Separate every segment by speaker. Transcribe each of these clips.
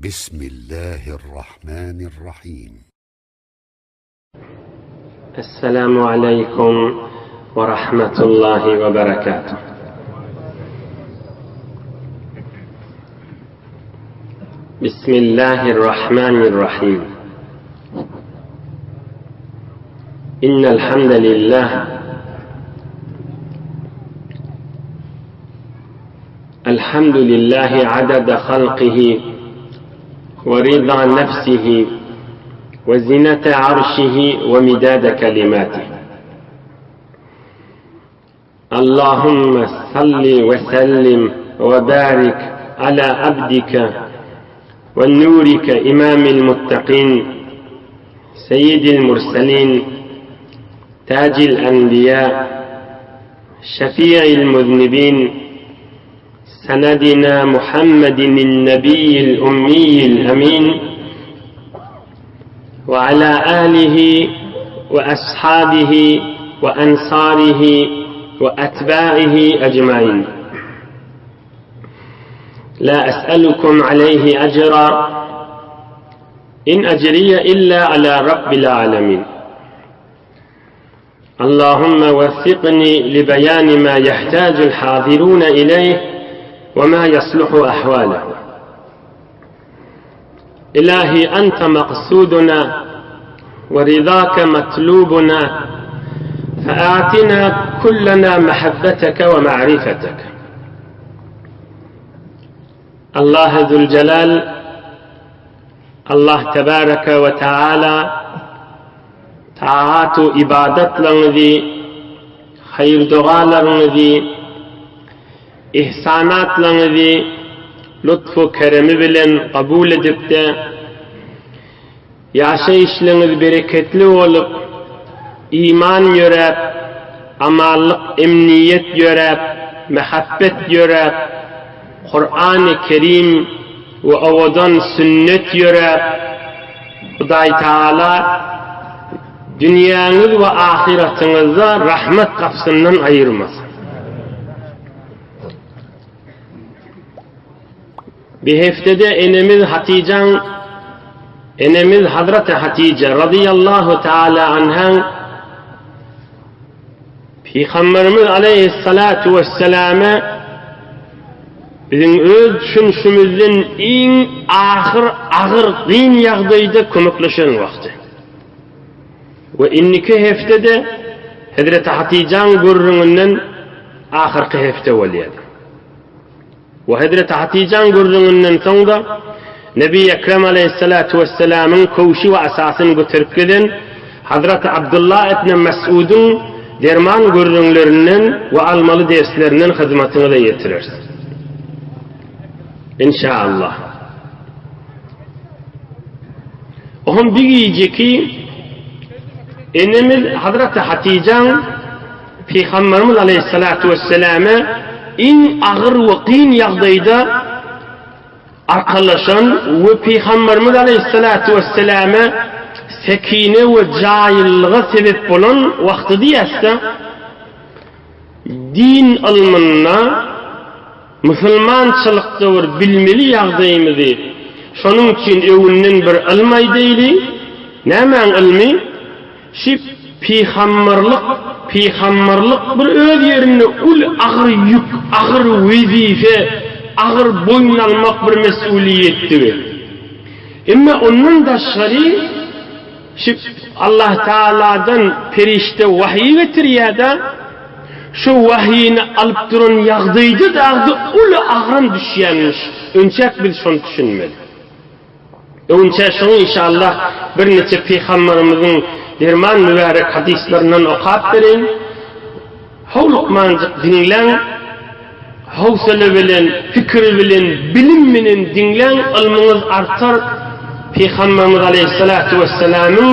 Speaker 1: بسم الله الرحمن الرحيم
Speaker 2: السلام عليكم ورحمة الله وبركاته بسم الله الرحمن الرحيم إن الحمد لله الحمد لله عدد خلقه ورضا نفسه وزنة عرشه ومداد كلماته اللهم صل وسلم وبارك على عبدك ونورك إمام المتقين سيد المرسلين تاج الأنبياء شفيع المذنبين سندنا محمد النبي الأمي الأمين وعلى آله وأصحابه وأنصاره وأتباعه أجمعين لا أسألكم عليه أجرا إن أجري إلا على رب العالمين اللهم وفقني لبيان ما يحتاج الحاضرون إليه وما يصلح أحواله إلهي أنت مقصودنا ورضاك مطلوبنا فآتنا كلنا محبتك ومعرفتك الله ذو الجلال الله تبارك وتعالى Taat-u ybadatlaryňyzy, haýyr-dogalaryňyzy, ihsanatlaryňyzy lutf-u keremi bilen kabul edip-de, ýaşaýyşlaryňyz bereketli bolup, iman ýöräp, amanlyk, emniýet ýöräp, mähabbet ýöräp, Kurany Kerim we owadan sünnet ýöräp, Hudaý Tagala dünýäňiz we ahyratyňyzda rahmet gapysyndan aýyrmasyn. Bir heftede enemiz Hatyjaň enemiz Hazreti Hatyja razyýallahu taala anhaň Pygamberimiz aleýhissalatu wesselame biziň öz düşünişimizden iň ahyr agyr gyn ýagdaýda kömekleşen wagty. We indiki heftede Hezreti Hatyjaň gürrüňinden ahyrky hefte bolýar. We hezreti Hatyjaň gürrüňinden soň-da, Nebi Ekrem aleýhissalatu wessalamyň köwşi we asasyny göterip gezen Hazreti Abdullah ibn Mes'udyň derman gürrüňlerinden we almaly derslerinden hyzmatyňyza ýetireris. Inşaallah. Ohm bir gijeki enemiz Hazreti Hatyjaň Pygamberimiz aleýhissalatu wesselame iň agyr we kyn ýagdaýda arkalaşan we Pygamberimiz aleýhissalatu wesselame sekine we jaýyllyga sebep bolan wagty diýäs-de, din ylmynda musulmançylykda bir bilmeli ýagdaýymyzy, şonuň üçin öňünden bir ylym aýdaýly, nämäň ylmy? Şi pygamberlik, pygamberlik bir öz ýerinde uly agyr ýük, agyr wezipe, agyr boýun almak bir mesuliýetdigi. Emma ondan daşgary şi Allah Tagaladan perişde wahyý getirýär-de, şo wahyýny alyp duran ýagdaýda dagda uly agram düşýänmiş. Önçäk biz şony düşünmeli. Öňçä şoň inşallah birniçe pygamberimiziň derman mübärek hadyslaryndan okap bereýin. Howlukmanjyk diňläň, howsala bilen, pikir bilen, bilim bilen diňläň, ylmyňyz artar. Pygamberimiz aleýhissalatu wessalamyň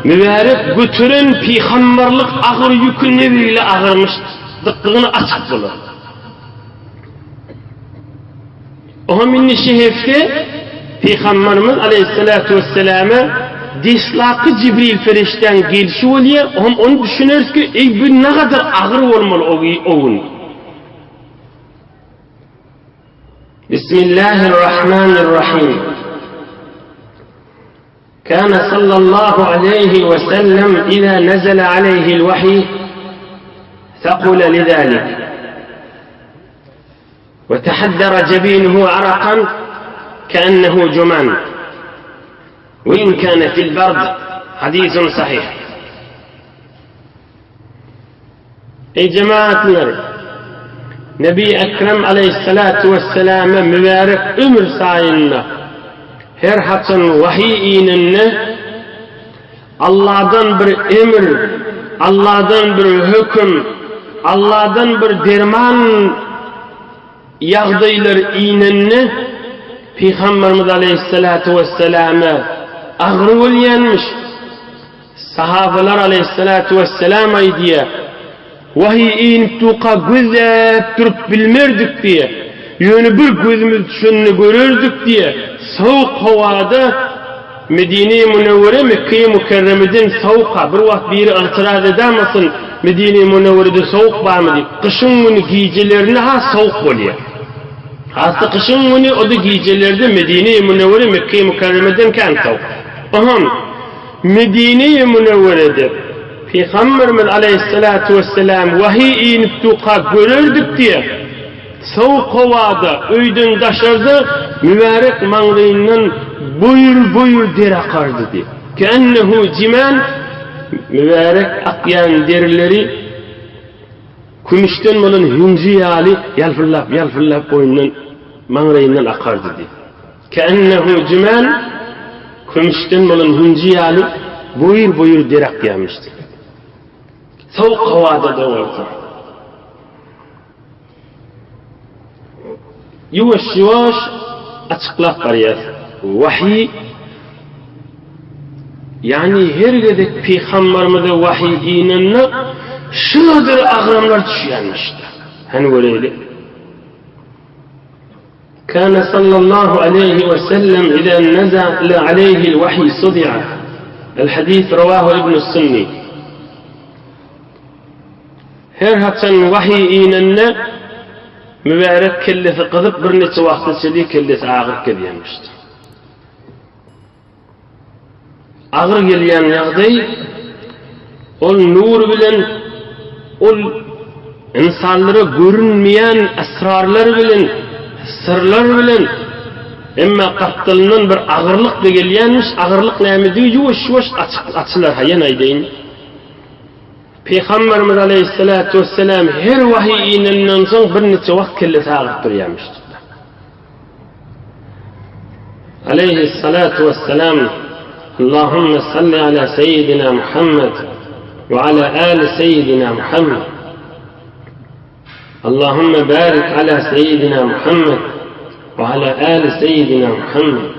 Speaker 2: mübärek göteren pygamberlik agyr ýüki ne beýle agyrmyşdykdygyny açyk bolar. Oňa indi şu hepde Pygamberimiz aleýhissalatu wesselama deslapky Jibril perişdäň gelşi bolýar, oňam ony düşüneris ki, eý bu nagadar agyr bolmaly o gün. Bismillahirrahmanirrahim. Kana sallallahu aleýhi we sellem iza nezele aleýhil wahy thaqula lidalik. We tahaddara jebinuhu arakan keennehu juman. We in kana fil bard hadisun sahih. Eý jemagatlar! Nebi Ekrem aleýhissalatu wesselama mübärek ömür saýynda her haçan wahyý inende Allahdan bir emir, Allahdan bir höküm, Allahdan bir derman ýagdaýlar inende Pygamberimiz aleýhissalatu wesselama agyry bolýanmyş. Sahabalar aleýhissalatu wesselam aýdýar, Wahyý inip durka gözläp durup bilmerdik diýýär. Ýöne bir gözümiz düşenini görerdik diýýär. Sowuk howada Medine-i Münewwere Mekge-i Mükerremeden sowuk-a. Bir wagt biri ygtyraz edämasyn, Medine-i Münewwerede sowuk barmy diýip. Gyşyň güni gijelerine has sowuk bolýar. Has-da gyşyň güni o-da gijelerde Medine-i Münewwere Mekge-i Mükerremeden kän sowuk. Oňam Medine-i Münewwerede Pygamberimiz aleýhissalatu wesselam wahyý inip durka görerdik diýýär. Sowuk howada, öýden daşarda mübärek maňlaýyndan boýur-boýur der akardy diýýär. Ke'ennehu jiman, mübärek akýan derleri kümüşden bolan hünji ýaly ýalpyldap-ýalpyldap boýundan, maňlaýyndan akardy diýýär. Ke'ennehu jiman, kümüşden bolan hünji ýaly boýur-boýur der akýarmyşdy. Sowuk howada-da bolsa. Ýuwaş-ýuwaş açyklap barýar. Wahyý, ýagny her gezek pygamberimize wahyý inende şudur agramlar düşýärmişdi. Hany göreýli. Kana sallallahu aleýhi we sellem iza nezele aleýhil wahyý sudi'a. El hadis rawahu Ibn Sunni. Her haçan wahyý inende mübärek kellesi gyzyp birniçe wagta çenli kellesi agyryp gezýänmişdi. Agyr gelýän ýagdaý ol nur bilen ol ynsanlara görünmeýän esrarlar bilen, syrlar bilen emma gapdalyndan bir agyrlyk-da gelýänmiş, agyrlyk nämedigi ýuwaş-ýuwaş açyk açylar, ha ýene aýdaýyn. Pygamberimiz aleýhissalatu wesselam her wahyý inenden soň birniçe wagt kellesi agyryp durýarmyş. Aleýhissalatu wesselam Allahümme salli ala seýidina Muhammed we ala ali seýidina Muhammed. Allahümme barik ala seýidina Muhammed we ala ali seýidina Muhammed.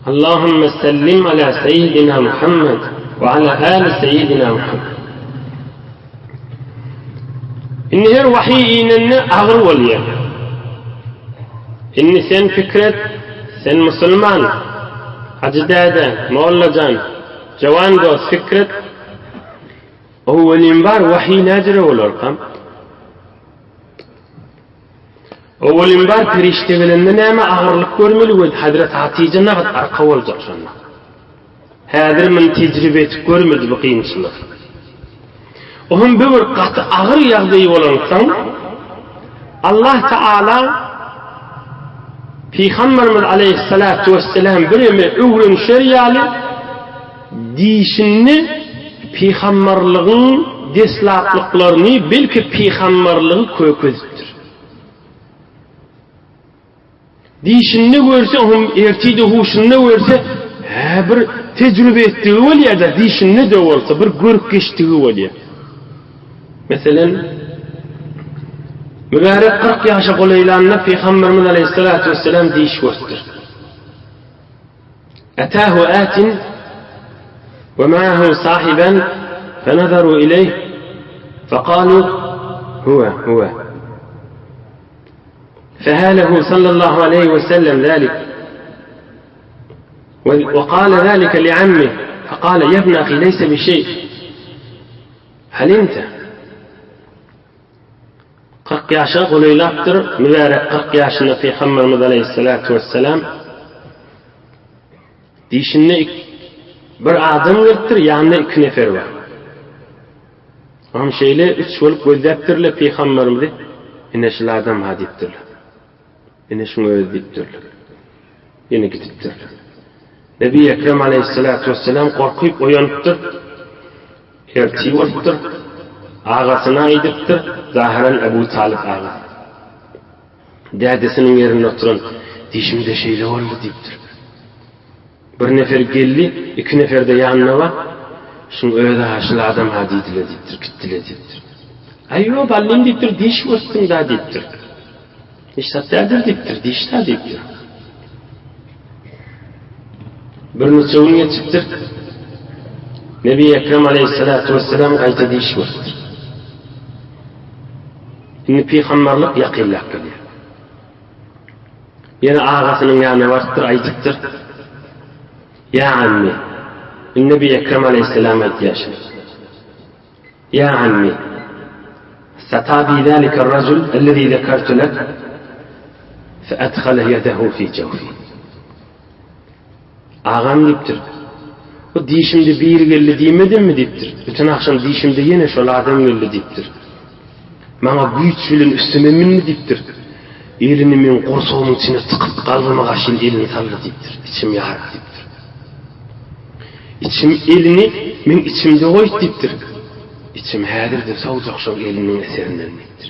Speaker 2: Allahümme sellim ala seýidina Muhammed we ala ali seýidina Muhammed. Indi her wahyý inende agyr bolýar. Indi sen pikir et, sen musulman, Hajy däde, mollajan, jawan dost pikir et, owelin bar wahyý näjüre bolarkam? Owelin bar perişde gelende näme agyrlyk görmeli we Hazreti Hatyja nagt arka boljak şonda. Häzir muny tejribe etip görmedi bu kynçylygy. O hem bu bir gaty agyr ýagdaý bolansoň, Allah Taala Pygamberimiz aleýhissalatu wesselam bireme öwrenişer ýaly dişinde pygamberligiň deslaplyklaryny, belki pygamberligi kökezipdir. Dişinde görse, oňam ertide huşunda görse, hä bir tejribe etdigi bolýar-da, dişinde-de bolsa bir görüp geçdigi bolýar. Meselem, mübärek 40 ýaşa golaýlanda Pygamberimiz aleýhissalatu wesselam diş görüpdir. Atahu atin we ma'ahu sahiban fenazaru ileýh fekalu huwe huwe. Fehalehu sallallahu aleýhi we sellem zalik. وقال ذلك لعمه فقال يا ابن أخي ليس بشيء هل أنت 40 ýaşa golaýlapdyr mübärek 40 ýaşynda Pygamberimiz aleýhissalatu wesselam. Dişinde bir adam gelipdir, ýanynda iki nefer bar. Oňam şeýle üç bolup gözläpdirler pygamberimizi, Ine şul adam-ha diýipdirler. Ine şuň özi diýipdirler. Ýene gidipdirler. Nebi Ekrem aleýhissalatu wesselam gorkup oýanypdyr. Ertir bolupdyr. Agasyna aýdypdyr, zahyran Ebu Talyp agasy. Dädesiniň ýerinde oturan, Dişimde şeýle boldy diýipdir. Bir nefer geldi, iki nefer-de ýanynda bar. Şuň özi-ha şul adam-ha diýdiler diýipdir, gitdiler diýipdir. Aý, ýo, ballym diýipdir, diş görüpsiň-dä diýipdir. Hiç zat däldir diýipdir, diş-dä diýipdir. Bir niçe gün geçipdir. Nebi Ekrem aleýhissalatu wesselam gaýta diş görüpdir. Indi pygamberlik ýakynlap gelýär. Ýene agasynyň ýanyna barypdyr, aýdypdyr. Ýa ammi, indi Nebi Ekrem aleýhissalam aýdýar şuny. Ýa ammi, sata bi zalika rajul ellezî zekertu lek fe edhale yedehu fî jewfî. Agam diýipdir. Bu dişimde biri geldi diýmedimmi diýipdir. Öten agşam dişimde ýene şol adam geldi diýipdir. Maňa güýç bilen üstüme mindi diýipdir. Elini meň gursagymyň içine tykyp, kalbyma garşyn elini saldy diýipdir. Içim ýaryp diýipdir. Içim elini meň içimde goýdy diýipdir. Içim häzir-de sowjak şol eliniň eserinden diýipdir.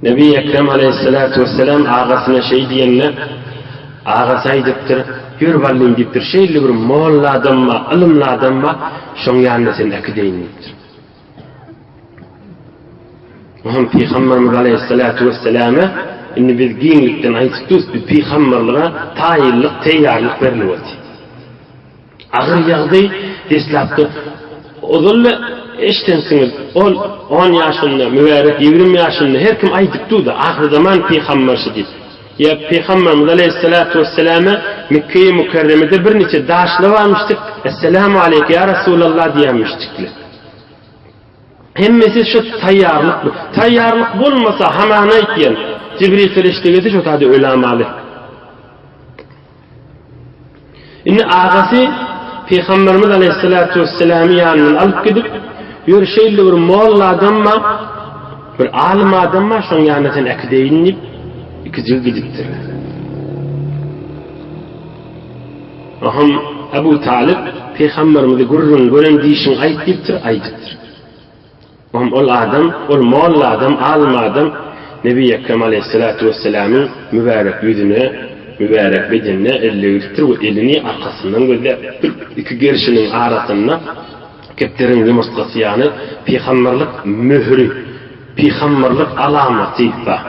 Speaker 2: Nebi Ekrem aleýhissalatu wesselam agasyna şeý diýende, agasy aýdypdyr, Ýör ballym diýipdir, şeýle bir molla adam bar, ylymly adam bar, şoň ýanyna seni äkideýin diýipdir. Oňam Pygamberimiz aleýhissalatu wesselama indi biz giňlikden aýdyp durus, biz pygamberlige taýynlyk, teýýarlyk berilip otyr. Agyr ýagdaý deslapda ozal-da eşidensiňiz, ol on ýaşynda, mübärek ýigrimi ýaşynda her kim aýdyp durdy, ahyrzaman pygamberşi diýip. Ýa Pygamberimiz aleýhissalatu wesselama Mekgeýi Mükerremede birniçe daşlar barmyşdyk, Esselamu aleýke ýa Resulallah diýýärmişdikler. Hemmesi şu taýýarlyk. Taýýarlyk bolmasa hamana aýtýan, Jibril perişde gelse şo taýda ölamaly. Indi agasy Pygamberimiz aleýhissalatu wesselamy ýanyndan alyp gidip, Ýör, şeýle bir molla adam bar, bir alym adam bar, şoň ýanyna seni äkideýin diýip, ikijigi gidipdirler. Oňam Abu Talyp Pygamberimizi gürrüň gören dişiň aýt diýipdir, aýdypdyr. Oňam ol adam, ol molla adam, alym adam Nebi Ekrem aleýhissalatu wesselamyň mübärek ýüzüne, mübärek bedenine el degiripdir we elini arkasyndan gözläp, bir iki gerşiniň arasynda kepderiň ýumurtgasy ýaly pygamberlik möhüri, pygamberlik alamaty bar.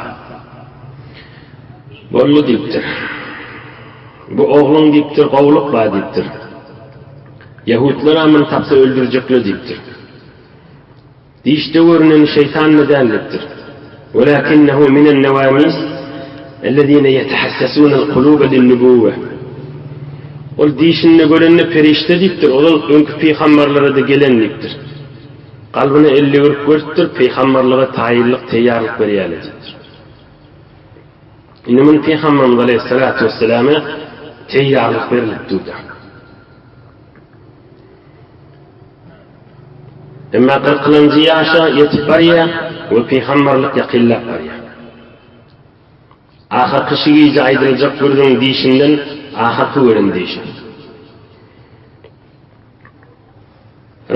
Speaker 2: Boldy diýipdir. Bu ogluň diýipdir, gowulyk bar diýipdir. Ýahudlar-a muny tapsa öldürjekler diýipdir. Dişde görünen şeýtan-da dällikdir. Welakinnehu minen newamis ellezine ýetehassesunel kulube linnübüwwe. Ol dişinde görende perişde diýipdir, ozal öňki pygamberlere-de gelen diýipdir. Kalbyna el degirip görüpdir, pygamberlige taýynlyk, teýýarlyk berýärler diýipdir. Indi muny pygamberimiz aleýhissalatu wesselama teýýarlyk berilip durdy. Emma kyrkylanjy ýaşa ýetip barýar we pygamberlik ýakynlap barýar. Ahyrky şu gije aýdyljak gürrüň dişinden ahyrky gören dişi.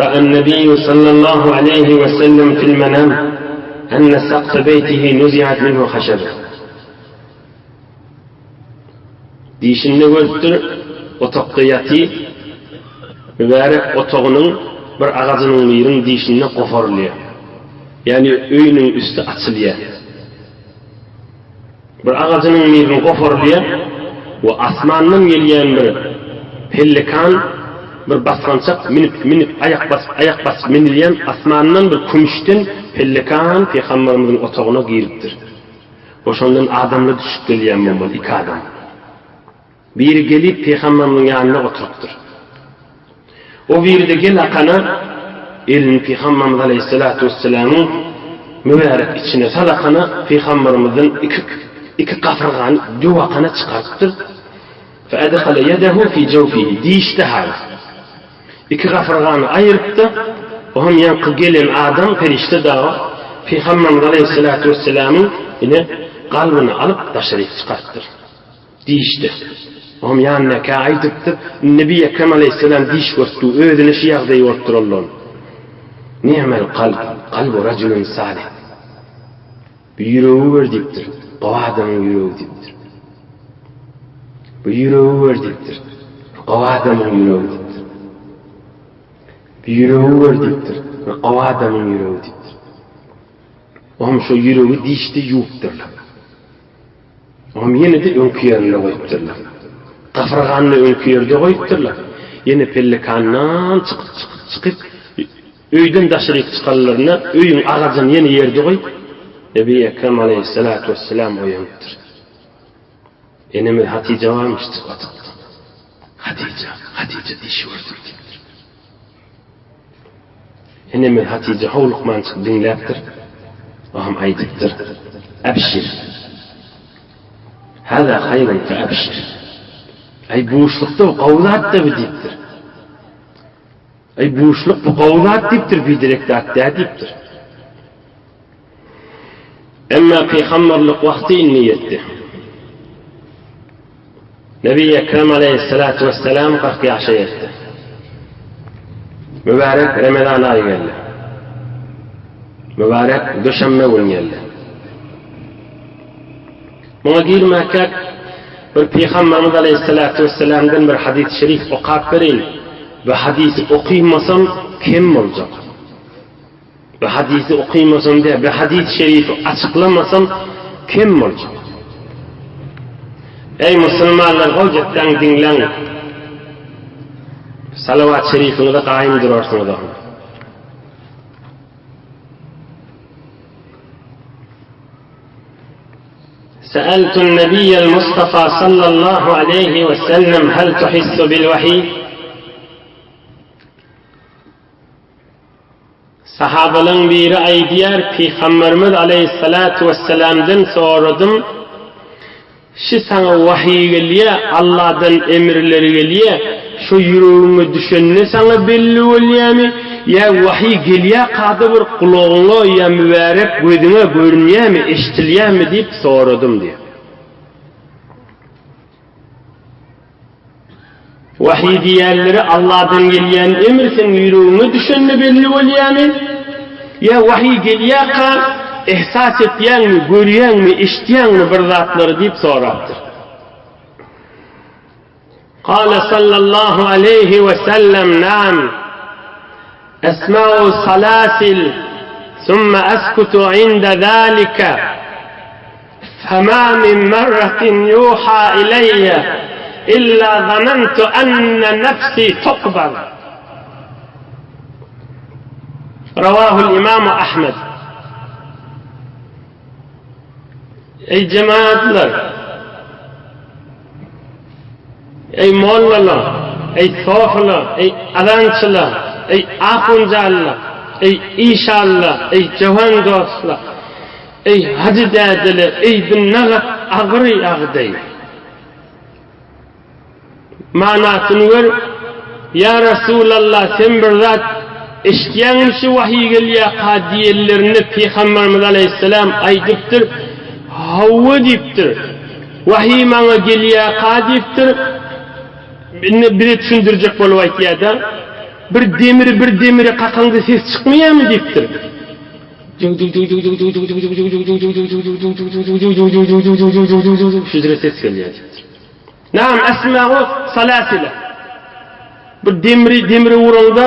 Speaker 2: Ra'an Nebiýu sallallahu aleýhi we sellem fil menam enne sakfe beýtihi nuziat minhu haşebe. Dişinde görüpdir, otagda ýaty, mübärek otagynyň bir agajynyň biriň dişinde goparylýar. Ýagny öýüniň üsti açylýar. Bir agajynyň birini goparylýar we asmandan gelýän bir pellekan, bir basgançak münüp, münüp, aýak basyp, aýak basyp münülýän asmandan bir kümüşden pellekan pygamberimiziň otagyna giripdir. We şondan adamlar düşüp gelýän bolmaly, iki adam. Biri gelip pygamberimiziň ýanynda oturypdyr. O biri-de gel akana elini pygamberimiz aleýhissalatu wesselamyň mübärek içine salakana pygamberimizden iki. Iki gapyrgany döwakana çykarypdyr. Feedhale ýedehu fi jewfihi, dişde haly. Iki gapyrgany aýyrypdyr. Oňam ýaňky gelen adam, perişde dagy, Pygamberimiz aleýhissalatu wessalamyň ine galbyny alyp daşaryk çykarypdyr. Dişde. Oňam ýanyndakä aýdypdyr, Nebi Ekrem aleýhissalam diş görüpdi, özüne şu ýagdaý bolupdyr ondan. Ni'mel kalb, kalbu rajulin salih. Bu ýüregi gör diýipdir. Gowy adamyň ýüregi diýipdir. Bu ýüregi gör diýipdir. Gowy adamyň ýüregi diýipdir. Bu ýüregi gör diýipdir. Gowy adamyň ýüregi diýipdir. Oňam şo ýüregi dişde ýuwupdyrlar. Oňam ýene-de öňki ýerinde goýupdyrlar. Gapyrgany öňki ýerde goýupdyrlar. Ýene pellekandan çykyp, çykyp, çykyp, Öýden daşaryk çykanlarynda öýüň agajyny ýene ýerde goýup, Nebi Ekrem aleýhissalatu wesselam oýanypdyr. Enemiz Hatyja barmyş çykyp atypdyr. Hatyja, Hatyja dişi gördüm diýipdir. Enemiz Hatyja howlukman çykyp diňläpdir. O hem aýdypdyr. Äbşir. Hâzâ haýrun fe äbşir. Aý buşlukda gowy zat-da bu diýipdir. Aý buşluk bu gowy zat diýipdir biderek zat däl diýipdir. Emma pygamberlik wagty indi ýetdi. Nebi Ekrem aleýhissalatu wesselam 40 ýaşa ýetdi. Mübarek Remezan aýy geldi. Mübarek duşenbe gün geldi. Muňa girmäkäk, bir Pygamberimiz aleýhissalatu wessalamdan bir hadys-y şerif okap bereýin. Bu hadysy okymasam kem boljak. Bu hadysy okymasam däl, bu hadys-y şerifi açyklamasam kem boljak. Eý musulmanlar, howjetdäň diňläň. Salawat şerifiňize gaýym durarsyňyz oňa. Seeltun Nebiyyel Mustafa sallallahu aleyhi ve sellem hel tuhissu bil vahiy? Sahabalaryň biri aýdýar, Pygamberimiz aleyhissalatu vesselamdan soradym, Şi saňa wahiý gelýä, Allahdan emirleri gelýä, şo ýüregiňe düşende saňa belli bolýamy, ýa wahiý gelýä kada bir gulagyňa ýa mübärek gözüňe görünýämi, eşdilýämi diýip soradym diýýär. Wahiý diýýänleri Allahdan gelýän emir seň ýüregiňe düşende belli bolýamy? Ýa wahiý gelýärka ehsas etýäňmi, görýäňmi, eşitýäňmi bir zatlary diýip sorapdyr. Kale sallallahu aleýhi we sellem naam esma'u salasil summa eskutu inde zalike Fema min merratin ýuha ileýe illa zanantu enne nefsi tukbal. Rawahul imamu Ahmed. Eý jemaatlar! Eý mollalar! Eý sofular! Eý azançylar! Eý ahunjalylar! Eý işanlar! Eý jöwen dostlar! Eý, hajy dädeler, eý, bu nagat agyr ýagdaý. Manasyny gör, Ýa Resulallah, sen bir zat eşidýäňmi şu wahyý gelýärka diýenlerinde Pygamberimiz aleýhissalam aýdypdyr, Hawa diýipdir. Wahyý maňa gelýärka diýipdir. Indi bize düşündirjek bolup aýtýar-da, Bir demiri bir demire kakaňda ses çykmaýarmy diýipdir. Şujra ses gelýär diýipdir. Naam esma'u salasile. Bir demri demri uraňda,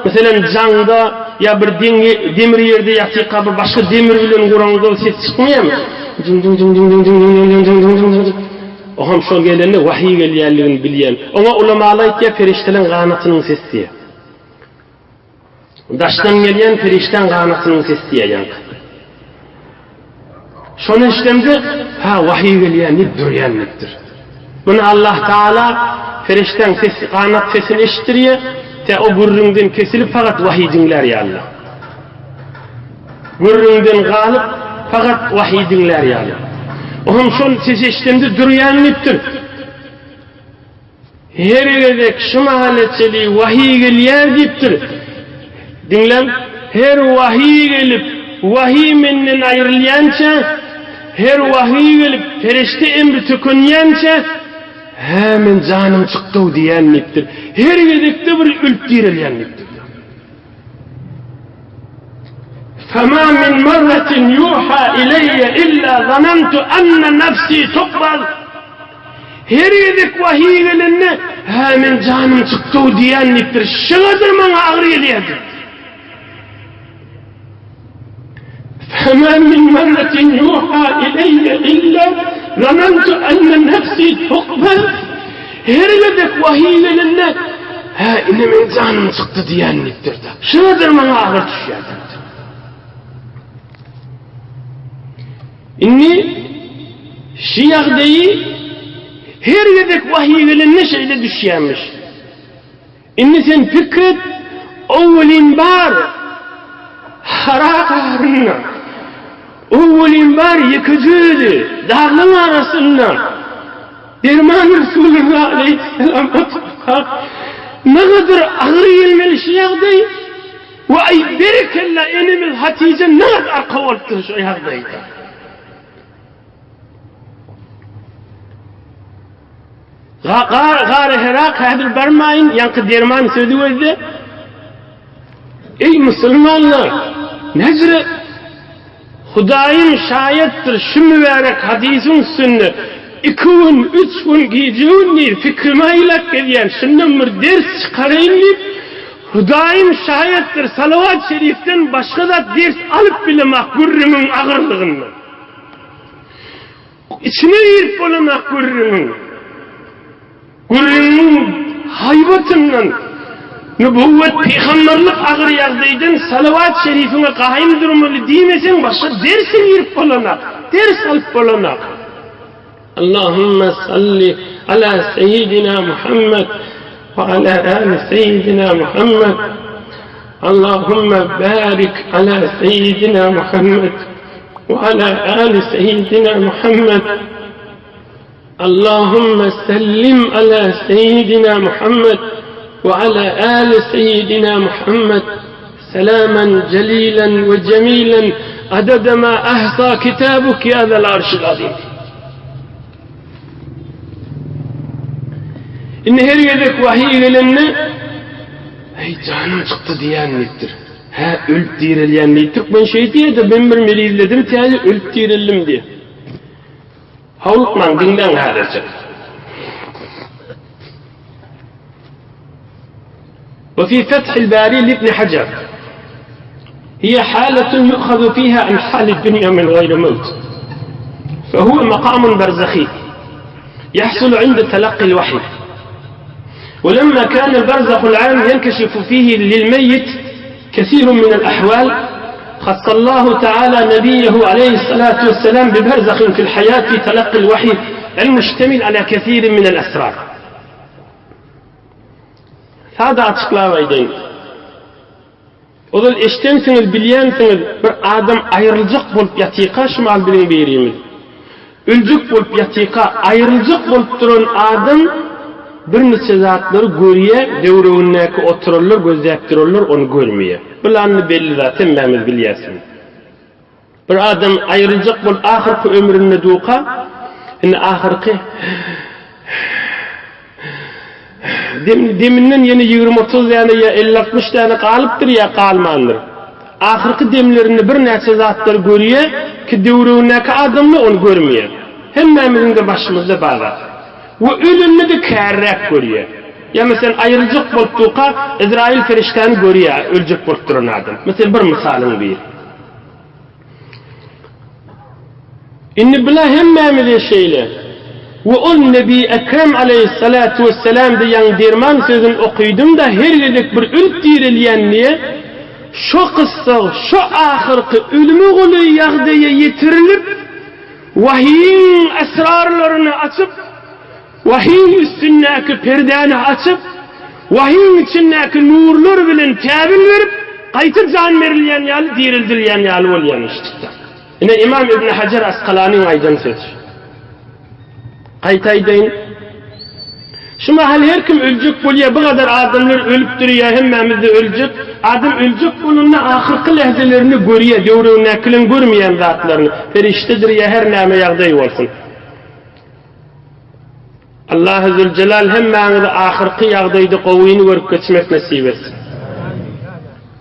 Speaker 2: meselem jaňda ýa bir deňi demir ýerde ýatyka bir başga demir bilen uraňda ses çykmaýarmy? Oňam şol gelende wahiý gelýänligini bilýän. Oňa ulamalar aýtýar, perişdeleň ganatynyň sesi diýýär. Daşdan gelýän perişdäň ganatynyň sesi diýýär ýaňky. Şony eşidemde, ha, wahyý gelýän diýip durýan diýipdir. Muny Allah Taala perişdäň sesi, ganat sesini eşitdirýär, tä o gürrüňden kesilip fakat wahyý diňlär ýaly. Gürrüňden galyp fakat wahyý diňlär ýaly. Oňam şol sesi eşidemde durýan diýipdir. Her gezek şu mahala çenli wahyý gelýär diýipdir. Diňläň, her wahyý gelip, wahyý menden aýrylýança, her wahyý gelip, perişde emri tökünýänçä, Hä, men janym çykdy-ow diýýän diýipdir. Her gezekde bir ölüp direlýän diýipdir. Fema min marratin yuha ileýe illa zanantu anna nafsi tuqbal. Her gezek wahiý gelende, hä men janym çykdy-ow diýýän diýipdir. Şygadyr maňa agyr gelýär diýipdir. Fema min marratin yuha ileýe illa zanantu anna nafsi tuqbal. Her gezek wahiý gelende, hä ine meň janym çykdy diýýän diýipdir-de. Şygadyr maňa agyr düşýär diýipdir. Indi şu ýagdaýy her gezek wahiý gelende şeýle düşýärmiş. Indi sen pikir et, owwelin bar Hara garynda, owwelin bar ýekeje özi daglaň arasynda Derman Resulullah aleýhissalam otyrka, nagadyr agyr gelmeli şu ýagdaý, Waý, berekella, enemiz Hatyja nagt arka bolupdyr şu ýagdaýda. Gary Herak häzir barmaýyn, ýaňky derman sözi gözde. Eý, musulmanlar, näjre Hudaýym şaýatdyr, şu mübärek hadysyň üstünde iki gün, üç gün, gije-gündiz pikrimi aýlap gezýän, şundan bir ders çykaraýyn diýip, Hudaýym şaýatdyr, salawat-şerifden başga zat ders alyp bilemok gürrüňiň agyrlygyndan. Içine girip bolanok gürrüňiň. Gürrüňiň haýbatyndan, nübüwwet, pygamberlik agyr ýagdaýdan salawat şerifiňe gaýym durmaly diýmeseň başga derse girip bolanok, ders alyp bolanok. Allahümme salli ala seýidina Muhammed we ala ali seýidina Muhammed. Allahümme barik ala seýidina Muhammed we ala ali seýidina Muhammed. Allahümme sellim ala seýidina Muhammed we ala ali seýidina Muhammed. Selamen jelilen we jemilen adada ma ahsa kitabuk ya zal arşil azim. Indi her gezek wahiý gelende, Eý, janym çykdy diýýän diýipdir. Hä, ölüp direlýän diýip, türkmen şeý diýýär-de, men bir merizledim täze, ölüp direldim diýýär. Howlukmaň, diňläň häzirje. Ve fi Fethil Bari li Ibn Hajar. Hiye haletun yu'khadhu fiha an halid dunya min gayri mevt. Fehuve makamun berzahi. يحصل عند تلقي الوحي ولما كان البرزخ العام ينكشف فيه للميت كثير من الأحوال خص الله تعالى نبيه عليه الصلاة والسلام ببرزخ في الحياة في تلقي الوحي المشتمل على كثير من الأسرار Sada açyklap aýdaýyn. Ozal eşdensiňiz, bilýänsiňiz, bir adam aýryljak bolup ýatyka şu mal biziň birimiz. Öljek bolup ýatyka, aýryljak bolup duran adam birniçe zatlary görýär, döwregindäki oturanlar, gözläp duranlar ony görmeýär. Bulanny belli zat, hemmämiz bilýäs muny. Bir adam aýryljak bolup ahyrky ömründe duka, indi ahyrky dem, deminden ýene 20-30 däne ýa 50-60 däne galypdyr ýa galmandyr. Ahyrky demlerinde birnäçe zatlary görýär ki döwregindäki adamlar ony görmeýär. Hemmämiziň-de başymyzda bar zat. We ölende-de kärräk görýär. Ýa meselem aýryljak bolup durka Ezraýyl perişdäni görýär öljek bolup duran adam. Meselem bir mysalyň biri. Indi bula hemmämize şeýle. We ol Nebi Ekrem aleýhissalatu wessalamda ýaňy derman sözüni okydym-da her gezek bir ölüp direlýän diýe, şo kyssag şo ahyrky ölüme golaý ýagdaýa ýetirilip, wahyýyň esrarlaryny açyp, Wahyň üstündäki perdäni açyp, wahyň içindäki nurlar bilen täbil berip, gaýta jan berilýän ýaly, dirildilýän ýaly bolýan işdikde. Ine, Ymam Ibn Hajar Askalanyň aýdan sözi. Gaýta aýdaýyn. Şu mahal her kim öljek bolýar, bu gadar adamlar ölüp durýar, hemmämiz-de öljek. Adam öljek bolanda ahyrky lähzelerini görýär, döwregindäkileriň görmeýän zatlaryny, perişdedir ýa her näme ýagdaý bolsun. Allahy Züljelal hemmäňizi ahyrky ýagdaýda gowyny görüp geçmek nesip etsin.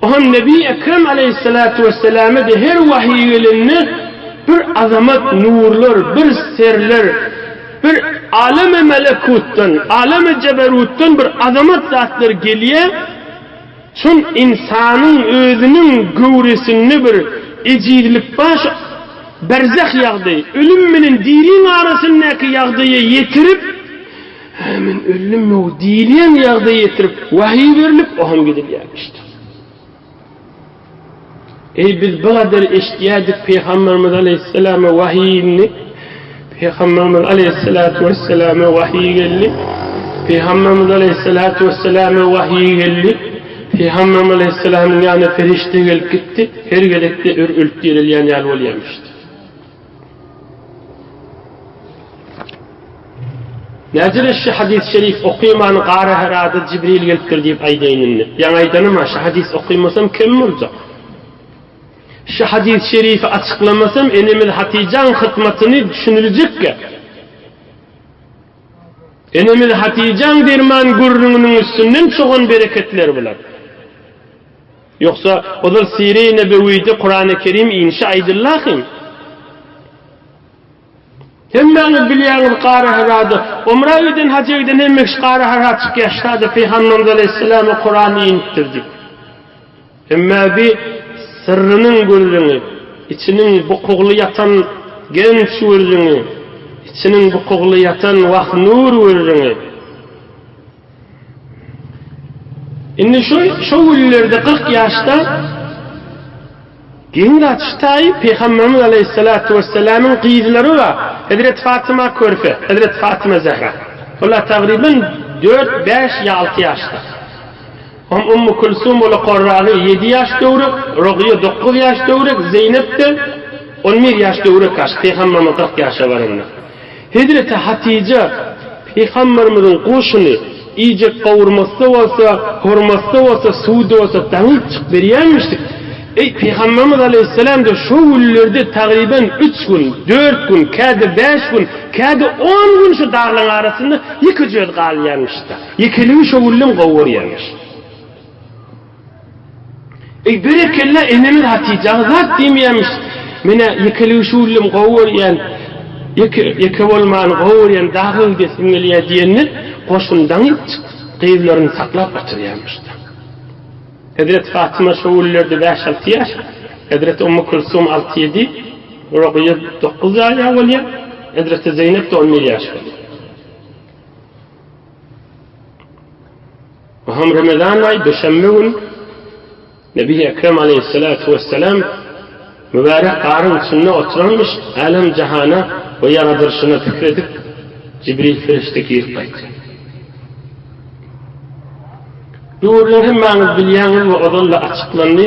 Speaker 2: Oňam Nebi Ekrem aleýhissalatu wesselame-de her wahyý gelende bir azamat nurlar, bir serler, bir alemi melekutdan, alemi jeberutdan bir azamat zatlar gelýär. Şol ynsanyň özüniň göwresinde bir ejizlik bar, şu berzah ýagdaý, ölüm bilen diriň arasyndaky ýagdaýa ýetirip, Hä, men öldüm-ow diýilýän ýagdaýa ýetirip, wahyý berlip, o hem gidilýärmişdir. Eý, biz bu gadar eşidýärdik Pygamberimiz aleýhissalama wahyý indi. Pygamberimiz aleýhissalatu wesselama wahyý geldi. Pygamberimiz aleýhissalatu wesselama wahyý geldi. Pygamberimiz aleýhissalamyň ýanyna perişde gelip gitdi. Her gezekde ör ölüp direlýän ýaly bolýarmyşdy. Näjele şu hadys şerif okymany gara Herada Jibril gelipdir diýip aýdaýyn indi. Ýaňy aýdanym-a şu hadys okymasam kem boljak. Şu hadys şerifi açyklamasam enemiz Hatyjaň hytmatyny düşüniljekkä. Enemiz Hatyjaň derman gürrüňiniň üstünden çogan bereketler bular. Ýogsa ozal Sire-i Nebewide Kurany Kerim inişi aýdyldy ahym. Hemmäňiz bilýäňiz Gara Hyrada omra giden haja giden hemme kişi Gara Hyra çykýar ştada Pygamberimiz aleýhissalama Kuran inipdir diýip. Emma bi syrrynyň gürrüňi, içiniň bukugly ýatan genç gürrüňi, içiniň bukugly ýatan wah nur gürrüňi. Indi şu şo günlerde 40 ýaşda Geň zat şu taýy Pygamberimiz aleýhissalatu wessalamyň gyzlary bar, Hezreti Fatyma körpe, Hezreti Fatyma Zehra. Olar tagryban dört, bäş ýa alty ýaşda. Oň Ummu Kulsum ulakarragy ýedi ýaş döwrek, Rogyýa dokuz ýaş döwrek, Zeýnep-de on bir ýaş döwrek aş, Pygamberimiz 40 ýaşa baranda. Hezreti Hatyja pygamberimiziň goşuny iýjek gowurmasy-da bolsa, hurmasy-da bolsa, suwy-da bolsa daňyp çykyp berýärmişdik. Eý, pygamberimiz aleýhissalam-da şo günlerde tagryban üç gün, dört gün, käde bäş gün, käde on gün şu daglaryň arasynda ýekeje özi galýarmyş-da. Ýekeligi şo günlem gowy görýärmiş. Eý, berekella, enemiz Hatyjaga zat diýmeýärmiş. Men-ä ýekeligi şuwlym gowy görýän, ýeke, ýeke bolmany gowy görýän, daga gidesim gelýär diýende, goşuny daňyp çykyp, gyzlaryny saklap oturýarmyş-da. Hezreti Fatyma şo günlerde bäş-alty ýaş, hezreti Ummu Kulsum alty-ýedi, Rogyýa dokuz ýaý bolýar, hezreti Zeýnep-de on bir ýaş bolýar. Oňam Remezan aýy duşenbe gün Nebi Ekrem aleýhissalatu wessalam mübärek garyň içinde oturanmyş, älem-jahana we ýaradylyşyna pikir edip, Jibril perişde girip gaýtýar. Bu gürrüňi hemmäňiz bilýäňiz we ozal-da açyklandy.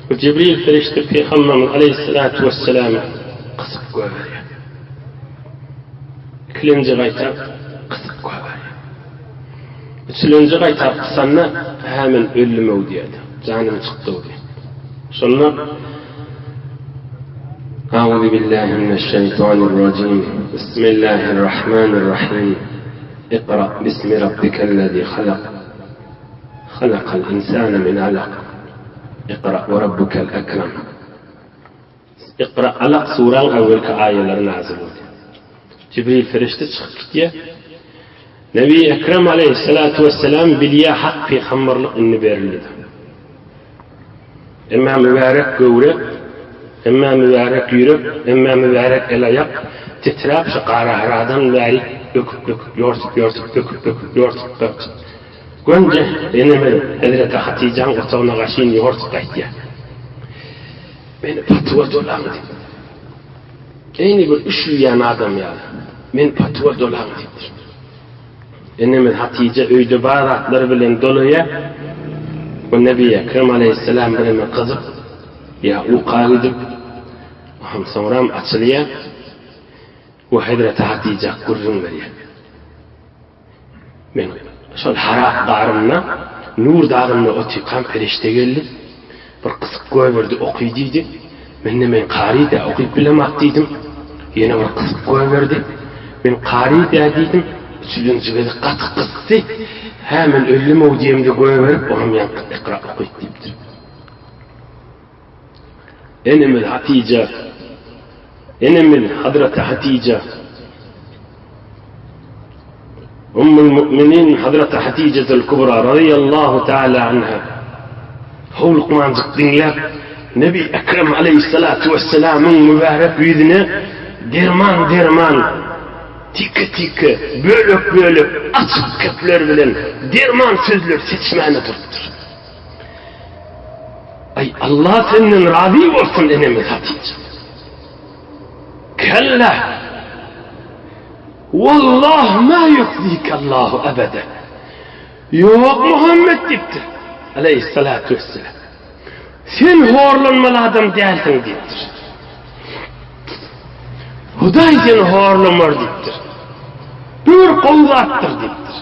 Speaker 2: We Jibril perişde Pygamberimiz aleýhissalatu wessalamy gysyp goýberýär. Ikilenji gaýtap gysyp goýberýär. Üçülenji gaýtap gysanda, Hä, men öldüm-ow diýýärdi. Janym çykdy-ow diýýär. Şonda, Auzubillahi mineşşeýtanirrajim, Bismillahirrahmanirrahim, Ikra bismi rabbikellezî halak, halakal insane min alak, Ikra we rabbukel ekrem. Ikra, Alak suraň äwelki aýalary nazil boldy. Jibril perişde çykyp gitýär. Nebi Ekrem aleýhissalatu wesselam bilýär hak pygamberlik indi berildi. Emma mübärek göwre, emma mübärek ýürek, emma mübärek el-aýak titräp şu Garaharadan bäri böküp-böküp, ýortup-ýortup, böküp-böküp, ýortup-böküp. Gönje enemiz Hezreti Hatyjaň otagyna gaşyn ýortup gaýtýar. Meni patuwa dolaň diýipdir. Eýni bir üşüýän adam ýaly, Meni patuwa dolaň diýipdir. Enemiz Hatyja öýde bar zatlary bilen dolaýar. Bu Nebi Ekrem aleýhissalam bireme gyzyp, ýa uka gidip, soňram açylýar. We Hezreti Hatyja gürrüň berýär. Men şol Hara garynda, Nur dagynda otyrkam perişde geldi. Bir gysyk goýberdi, oky diýdi. Men-de men kary dä, okyp bilemok diýdim. Ýene bir gysyk goýberdi. Men kary dä diýdim. Üçülenji gezek gaty gysdy. Hä, men öldüm-ow diýemde goýberip, onam ýaňky Ikra okyt diýipdir. Enemiz Hatyja, enemiz Hazreti Hatyja, Ummul Mu'minin Hazreti Hatyjatul Kubra razyýallahu taala anha howlukmanjyk diňläp, Nebi Ekrem aleýhissalatu wessalamyň mübärek ýüzüne derman-derman, tike-tike, bölek-bölek, açyk gepler bilen derman sözler seçmäne durupdyr. Aý Allah senden razy bolsun enemiz Hatyja. Kella! Wallah ma yuhzikallahu ebeden. Ýok Muhammet diýipdir. Aleyhissalatu vesselam. Sen horlanmaly adam dälsiň diýipdir. Hudaý seni horlamar diýipdir. Bu bir gowy zatdyr diýipdir.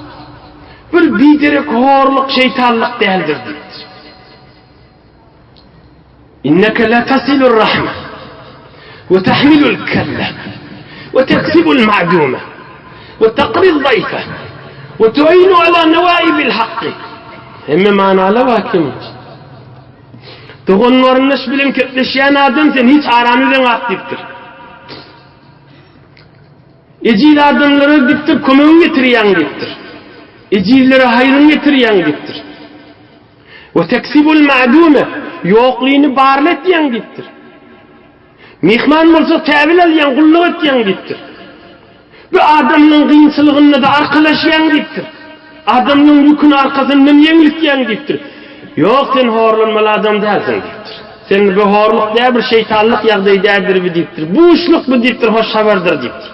Speaker 2: Bir biderek horluk şeýtanlyk däldir diýipdir. Inneke la tasilur rahme we tahmilul kelle we teksibul ma'dume we takriz zaýfe we tu'inu ala newaibil hakky. Hemme manaly bar kim? Dogan garyndaş bilen kepleşýän adam sen hiç arany üzeňak diýipdir. Ejiz adamlara diýipdir, kömegiňi ýetirýäň diýipdir. Ejizlere haýryňy ýetirýäň diýipdir. We teksibul ma'dume, ýoklyny barly etýäň diýipdir. Myhman bolsa täwil alýaň, gulluk etýäň diýipdir. Bu adamyň kynçylygynda-da arkalaşýaň diýipdir. Adamyň ýüküni arkasyndan ýeňiltýäň diýipdir. Ýok, sen horlanmaly adam dälsiň diýipdir. Sen bu horluk däl, bir şeýtanlyk ýagdaý däldir bu diýipdir. Buşluk bu diýipdir, hoş habardyr diýipdir.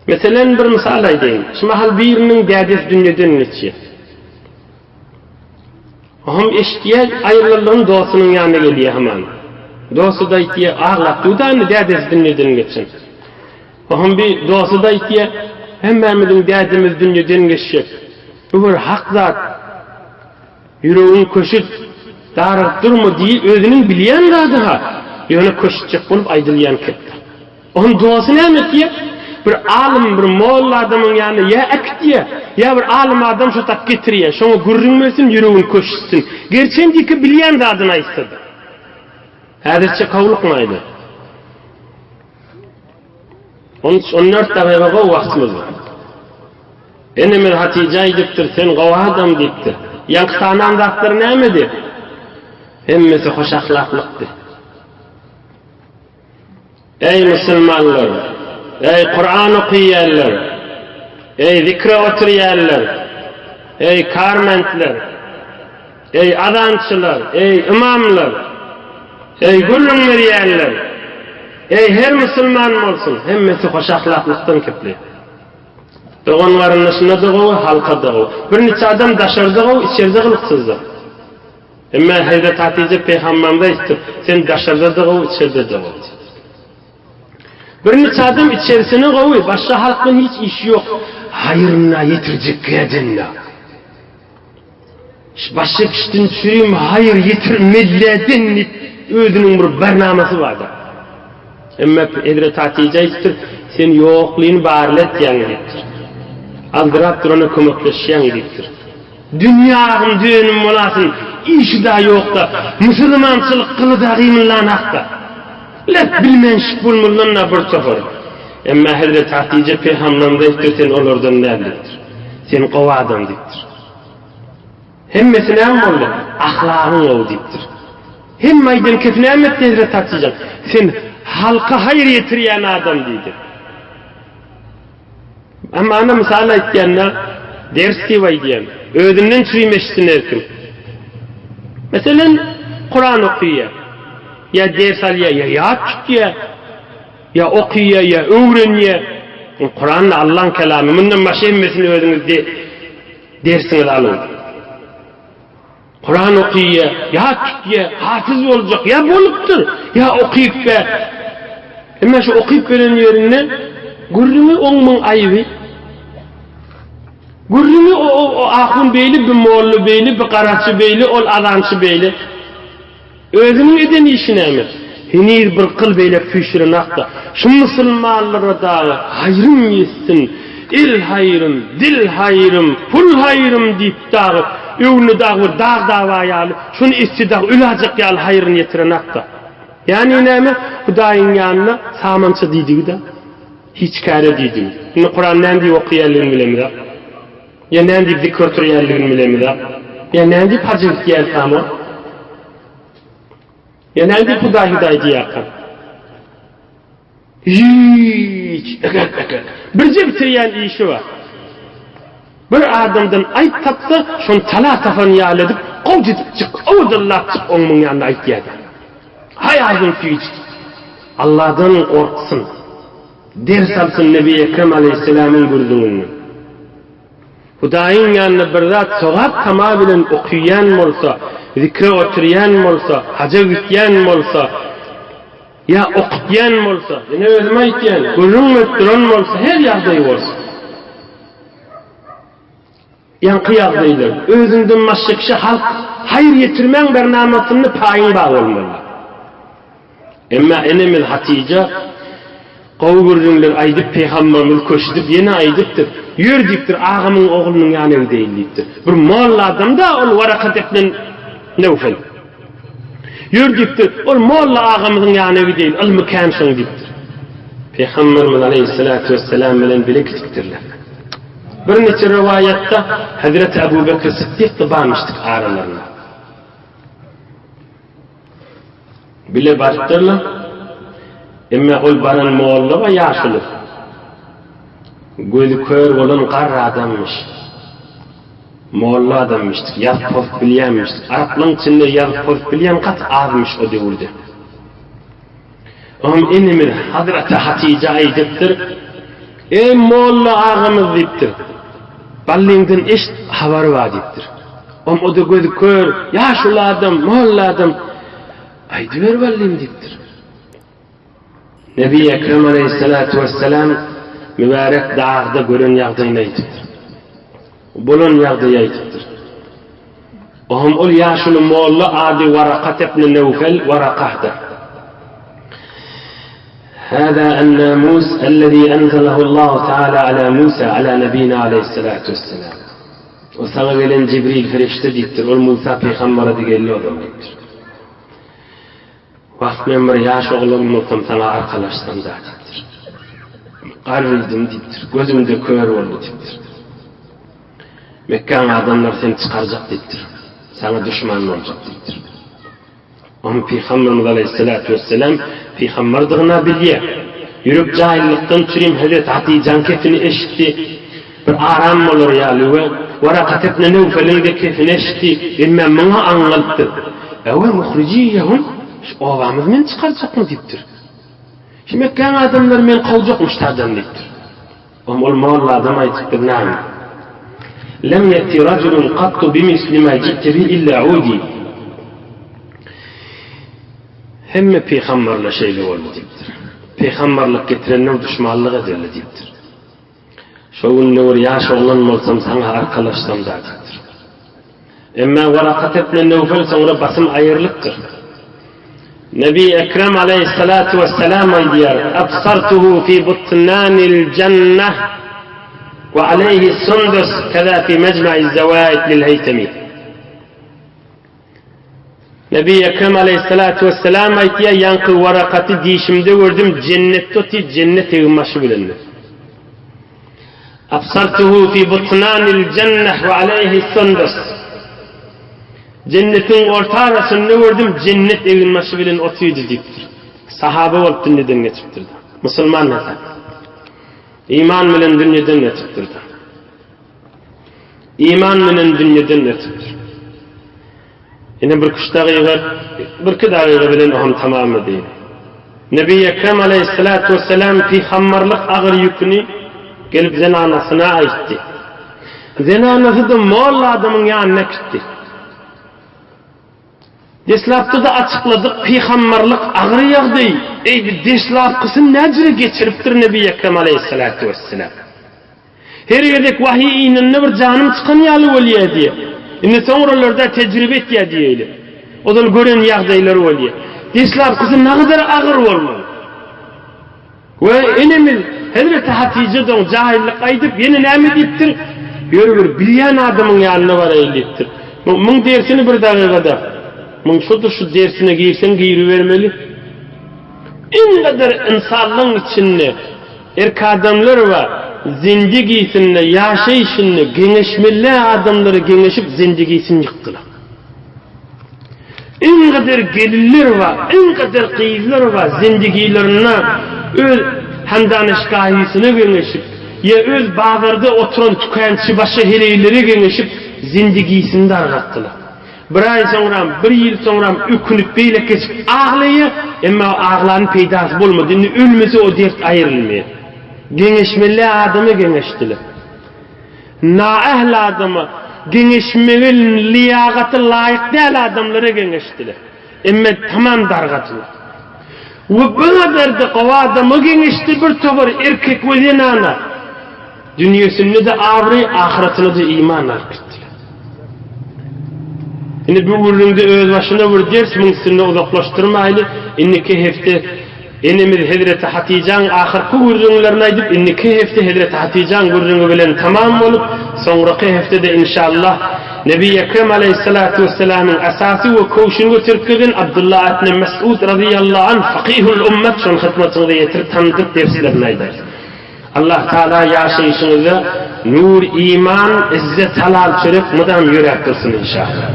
Speaker 2: Meselen, bir mysal aýdaýyn. Şu mahal biriniň dädesi dünýeden geçýär. Oňam eşidýär, aýrylanlygyny dostunyň ýanyna gelýär haman. Dosty-da aýtýar, aglap dur-da indi dädesi dünýeden geçen. Oňam bir dosty-da aýtýar, hemmämiziň dädemiz dünýeden geçjek. Bu bir hak zat. Ýüregiňi köşüt, darygyp durma diýip, özüniň bilýän zady-ha, ýöne köşütjek bolup aýdylýan kepdir. Onuň dosty näme etýär? Bir alym, bir molla adamyň ýanyna ýa äkitýär, ýa bir alym adam şo tap getirýär, şoňa gürrüň bersin, ýüregini köşüşsin. Gerçendiki bilýän zadyny aýtsa-da. Häzirçe howlukmaýly. On üç, on dört dagyga gowy wagtymyz bar. Enemiz Hatyja aýdypdyr, sen gowy adam diýipdir. Ýaňky sanan zatlary nämedi? Hemmesi hoş ahlaklykdy. Eý musulmanlar! Eý Kuran okyýanlar! Eý zikre oturýanlar! Eý karmentler! Eý azançylar! Eý ymamlar! Eý gürrüň berýänler! Eý her musulman bolsun, hemmesi hoş ahlaklykdan kepli. Dogan garyndaşyna-da gowy, halka-da gowy. Bir niçe adam daşarda gowy, içerde gylyksyzdyr. Emma Hezreti Hatyja pygamberimize aýtdy, Sen daşarda-da gowy, içerde-de gowy diýdi. Bir niçe adam içerisine gowy, başga halk bilen hiç işi ýok. Haýryna ýetirjek gädenna. Başga kişiden çürim haýyr ýetirmeliden diýip özüniň bir barnamasy bardyr. Emma Hezreti Hatyja aýdypdyr, Sen ýoklyny barly etýäň diýipdir. Aldyrap durana kömekleşýäň diýipdir. Dünýe agyn dönüm bolasyn, işi-da ýok-da, musulmançylyk gyly-da gymyldanakda. Lep bilmenşik bolmalydan-da bir topar. Emma Hezreti Hatyja pygamberimiz aýdypdyr, sen olardan däl diýipdir. Sen gowy adam diýipdir. Hemmesi näme boldy? Ahlagyň gowy diýipdir. Hemme aýdan kesi näme etdi Hezreti Hatyja? Sen halka haýyr ýetirýän adam diýdi. Emma ana mysal aýtýanda ders diýip aýdýan. Özünden çürim eşitsin her kim. Meselem, Kuran okaýar. Ýa ders alýar, ýa ýat tutýar. Ýa okaýar, ýa öwrenýär. Kuran-da Allaň kelamy. Mundan başga hemmesini özüňiz dersiňizi alyň. Kuran okyýa, ýat tutýa, hafyz boljak, ýa bolupdyr, ýa okyp be. Emma şu okyp beren ýerinde gürrüňi oň-muň aýyby. Gürrüňi o, o, o ahun beýle, bi molla beýle, bi garaçy beýle, ol azançy beýle. Özüniň eden işi näme? Heniz bir gyl beýläk süýşürenakda, şu musulmanlara dagy haýrym ýetsin, el haýrym, dil haýrym, pul haýrym diýip dagy, öňünde dagy bir dag dawa ýaly, şony etse dagy ölajak ýaly haýryny ýetirenakda. Ýagny näme? Hudaýyň ýanynda samança diýdigi-de, hiç käre diýdigi. Indi Kuran näme diýip okaýanlygyny bilemizok. Ýa näme diýip zikr oturýanlygyny bilemizok. Ýa näme diýip haja gitýärkäm ol? Ýa näme diýip Hudaý Hudaý diýýärkäm? Hiç, ekek, ekek. Birje bitirýän işi bar. Bir adamdan aýp tapsa, şony tala tapan ýaly edip, gowjajyk, owadanlapjyk oň muň ýanynda aýtýar-da. Haý agzyň süýji. Alladan gorksun. Ders alsyn Nebi Ekrem aleýhisselamyň gürrüňinden. Hudaýyň ýanynda bir zat sogap tama bilen okyýan bolsa, zikre oturýan bolsa, haja gitýän bolsa, ýa okutýan bolsa, ine özüm aýtýan, gürrüň berip duran bolsa, her ýagdaýy bolsun. Ýaňky ýagdaýlar, özüňden başga kişä halk haýyr ýetirmäň bernamasynda paýyň bar bolmaly. Emma enemiz Hatyja gowy gürrüňler aýdyp pygamberimizi köşedip ýene aýdypdyr, Ýör diýipdir, agamyň oglunyň ýanyna gideýin diýipdir. Bir molla adam-da ol Warakat ibn Newfel. Ýör diýipdir, ol molla agamyzyň ýanyna gideýin, ylmy kän şoň diýipdir. Pygamberimiz aleýhissalatu wessalam bilen bile gidipdirler. Birniçe rowaýatda Hezreti Ebu Bekr Sytdyk-da barmyşdyk aralarynda. Bile barypdyrlar. Emma ol baran molla we ýaşuly. Gözi kör bolan garry adammyş. Molla adammyşdyk, ýazyp-pozup bilýänmişdik. Araplaryň içinde ýazyp-pozup bilýän gaty azmyş o döwürde. Oňam enemiz Hazreti Hatyja aýdypdyr, Eý, molla agamyz diýipdir. Ballyňdan eşit, habary bar diýipdir. Oňam o-da gözi kör, ýaşuly adam, molla adam. Aýdyber ballym diýipdir. Nebi Ekrem aleýhissalatu wessalam mübärek dagda gören ýagdaýyny aýdypdyr. Bolan ýagdaýy aýdypdyr. Oňam ol ýaşuly molla ady Warakat ibn Newfel Warakahdyr. Hâzâ en-nâmûs ellezî enzelahu Allahu teâlâ alâ Mûsâ alâ nebînâ aleyhissalâtu vesselâm. O saňa gelen Jibril perişde diýipdir, ol Musa pygambere-de geldi ozal diýipdir. Wah, men bir ýaş oglan bolsam saňa arkalaşsam-da diýipdir. Garrydym diýipdir, gözüm-de kör boldy diýipdir. Mekgäň adamlary seni çykarjak diýipdir. Saňa duşman boljak diýipdir. Onuň Pygamberimiz aleýhissalatu wesselam pygamberdigini bilýär. Ýürek jaýlylykdan çürim Hezreti Hatyjaň kefini eşitdi. Bir aram bolar ýaly we Warakat ibn Newfeliň-de kefini eşitdi. Emma muňa aňňalypdyr. Ewe muhrijiýehum, şu obamyz meni çykarjakmy diýipdir. Şu Mekgäň adamlary meni kowjakmyş tadan diýipdir. Oňa ol molla adam aýdypdyr, Näme? Lem ýeti rajulun kattu bimisli ma ji'te bihi illa udi. Hemme pygamberler şeýle boldy diýipdir. Pygamberlik getirenler duşmanlyk edildi diýipdir. Şo günde bir ýaş oglan bolsam saňa arkalaşsam-da diýipdir. Emma Warakat ibn Newfel soňra basym aýrylypdyr. Nebi Ekrem aleýhissalatu wessalam aýdýar, Absartuhu fi butnanil jannah we aleýhi sundus keza fi mejma'iz zawaid lil Heýtemi. Nebi Ekrem aleýhissalatu wessalam aýtýar, ýaňky Warakaty diýşimde gördüm, jennetde otyr, jennet eginbaşy bilendir. Absartuhu fi butnanil jenneh we aleýhi sundus. Jennetiň orta arasynda gördüm, jennet eginbaşy bilen otyrdy diýipdir. Sahaba bolup dünýeden geçipdir. Musulman hesap. Iman bilen dünýeden geçipdir. Iman bilen dünýeden geçipdir. Ine birküç dagyga, birki dagyga bilen oňam tamam edeýin. Nebi Ekrem aleýhissalatu wessalam pygamberlik agyr ýüküni gelip zenanasyna aýtdy. Zenanasy-da molla adamyň ýanyna äkitdi. Deslapda-da açykladyk, pygamberlik agyr ýagdaý. Eý, bi deslapkysyny näjüre geçiripdir Nebi Ekrem aleýhissalatu wesselam. Her gezek wahyý inende bir janym çykan ýaly bolýar diýýär. Indi soňralarda tejribe etýär diýeýli. Ozal gören ýagdaýlary bolýar. Deslapkysy nagadar agyr bolmaly. We enemiz Hezreti Hatyja doň jahyllyk aýdyp ýene näme diýipdir? Ýör bir bilýän adamyň ýanyna baraýyn diýipdir. Muň dersini bir dagygada. Muň şudur şu dersine girseň giribermeli. Iň gadar ynsanlygyň içinde erk adamlar bar, zindigisinde, ýaşaýşynda geňeşmeli adamlara geňeşip zindigisini ýykdylar. Iň gadyr gelinler bar, iň gadyr gyzlar bar, zindigilerinde öz hamdanyşgahysyna geňeşip, ýa öz bazarda oturan tükänçi başga heleýlere geňeşip, zindigisini dargatdylar. Bir aý soňram, bir ýyl soňram ökünip beýlek geçip aglaýar, emma aglanyň peýdasy bolmady, indi ölmese o dert aýrylmaýar. Geňeşmeli adama geňeşdiler. Naähli adama, geňeşmege lyýagaty laýyk däl adamlara geňeşdiler. Emme tamam dargadylar. We bu gadar-da gowy adama geňeşdi bir topar erkek we zenana. Dünýesinde-de abraý, ahyretine-de iman alyp gitdiler. Indi bu gürrüňde özbaşyna bir ders, muň üstünde uzaklaşdyrmaýly. Indiki hepde Enemiz hezreti Hatyjaň ahyrky gürrüňlerini aýdyp, indiki hepde hezreti Hatyjaň gürrüňi bilen tamam bolup, soňraky hepdede inşallah Nebi Ekrem aleýhissalatu wessalamyň esasy we köwşüni göterip gezen Abdullah ibn Mes'ud razyýallahu anh fakihul ummet şony hyzmatyňyza ýetirip tanydyp derslerini aýdarys. Allah Taala ýaşaýşyňyzda nur iman izzet halal çörek mydam ýöräp dursun inşallah.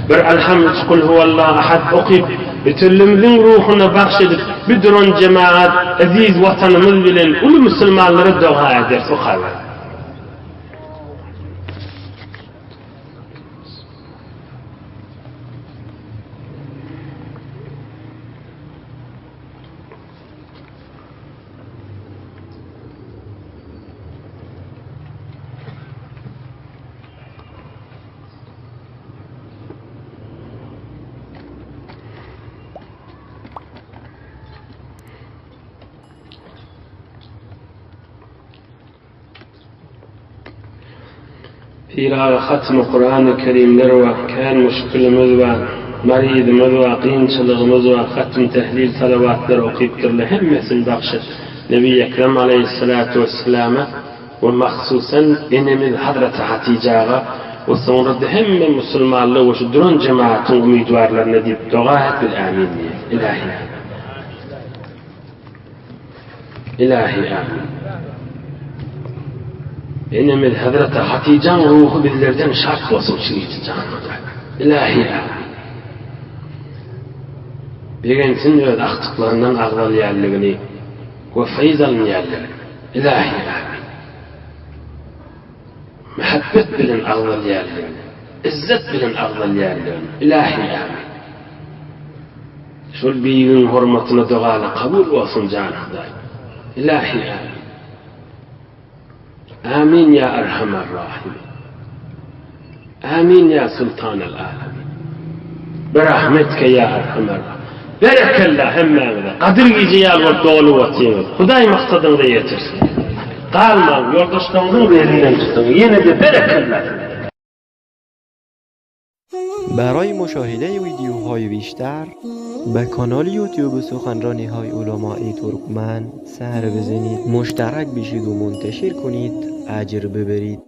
Speaker 2: Bir Alham üç kul huwallahu ahad okyp bütünlimiziň ruhuna bagş edip bi duran jemagat eziz watanymyz bilen uly musulmanlara doga ederis okaberiň. Pir aga hatmy Kurany Kerimler bar, kän muşkilimiz bar, maryzymyz bar, kynçylygymyz bar, hatm tehlil salawatlar okypdyrlar, hemmesini bagş et. Nebi Ekrem aleýhissalatu wesselama we mahsusan enemiz Hazreti Hatyjaga we soňra-da hemme musulmanlar we şu duran jemagatyň umydwarlaryna diýip doga et biz ämin diýeris. Ilahi ämin. Ilahi amin. Enemiz Hazreti Hatyjaň ruhy bizlerden şat bolsun şu gije janyda. Ilahi amin. Begensin öz agtyklaryndan agzalýanlygyny we feýz alynýanlygyny. Ilahi amin. Muhabbet bilen agzalýanlygyny, izzet bilen agzalýanlygyny. Ilahi amin. Şol beýigiň hormatyna dogalar kabul bolsun jan Hudaý. Ilahi amin. Amin ya erhamer rahimin. Amin ya sultanel alemin. Birahmetke ya erhamer Berekella hemmäňize. Gadyr gije ýaly bolup dolup otyňyz. Hudaý maksadyňyza ýetirsin. Galmaň, ýoldaşlaryňyzyň elinden tutuň. Ýene-de berekella size.
Speaker 3: برای مشاهده ویدیوهای بیشتر به کانال یوتیوب سخنرانی های علمای ترکمن سر بزنید مشترک بشید و منتشر کنید اجر ببرید.